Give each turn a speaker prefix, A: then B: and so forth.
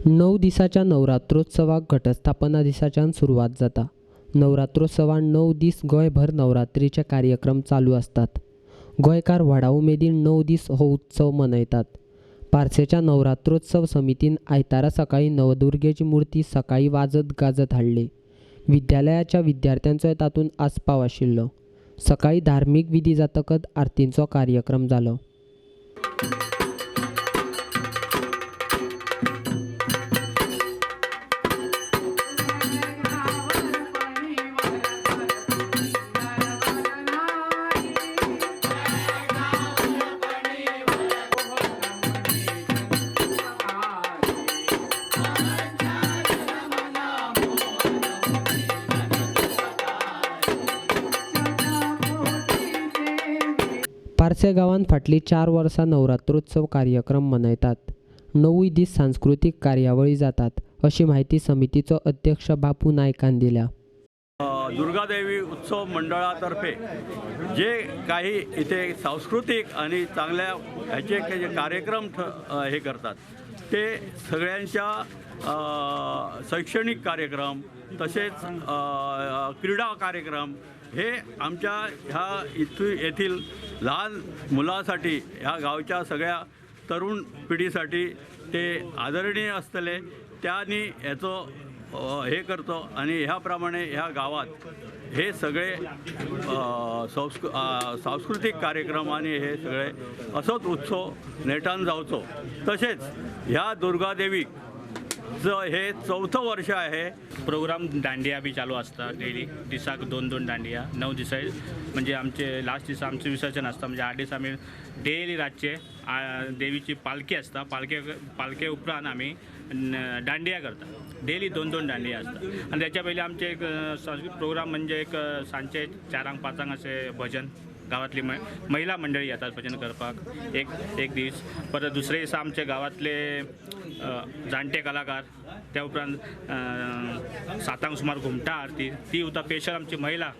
A: 9 दिसाच्या नवरात्रोत्सवाक घटस्थापना दिसाच्यान सुरवात जाता. नवरात्रोत्सवान 9 दीस गोंयभर नवरात्रीचे कार्यक्रम चालू आसतात. गोंयकार व्हडा उमेदीन 9 दीस हो उत्सव मनयतात. पार्सेच्या नवरात्रोत्सव समितीन आयतारा सकाळी नवदुर्गेची मूर्ती सकाळी वाजत गाजत हाडली. विद्यालयाच्या विद्यार्थ्यांचोय तातूंत आस्पाव आशिल्लो. सकाळी धार्मीक विधी जातकच आरतींचो कार्यक्रम जालो. पार्से गांवांत फाटलीं 4 वर्सां नवरात्रोत्सव कार्यक्रम मनयतात. 9 दीस सांस्कृतीक कार्यावळी जातात अशी माहिती समितीचो अध्यक्ष बापू नायकान दिल्या.
B: दुर्गादेवी उत्सव मंडळातर्फे जे काही इथे सांस्कृतिक आणि चांगल्या ह्याचे जे कार्यक्रम हे करतात ते सगळ्यांच्या शैक्षणिक कार्यक्रम तसेच क्रीडा कार्यक्रम हे आमच्या ह्या येथील लहान मुलांसाठी ह्या गावच्या सगळ्या तरुण पिढीसाठी ते आदरणीय असतले. त्यांनी याचो हे करतो आणि ह्याप्रमाणे ह्या गावात हे सगळे सांस्कृतिक कार्यक्रम आणि हे सगळे असोच उत्सव नेटान जावचो. तसेच ह्या दुर्गादेवी हे 4थं वर्ष आहे.
C: प्रोग्राम दांडिया बी चालू आसता डेली दिसाक 2-2 दांडिया 9 दिसा म्हणजे आमचे लास्ट दिसा आमचें विसर्जन आसता. म्हणजे 8 दीस आमी डेली रातचे देवीची पालखी आसता. पालखे उपरांत आमी दांडिया करता. डेली 2-2 दांडिया आसता. आनी त्याच्या पयलीं आमचे एक सांस्कृतीक प्रोग्राम म्हणजे एक सांजचे 4-5 अशें भजन गांवांतली महिला मंडळी येतात भजन करपाक एक दीस. परत दुसरे दिसा आमचे गांवांतले जाणटे कलाकार त्या उपरांत 7 सुमार घुमटा आरती ती उता स्पेशल आमची महिला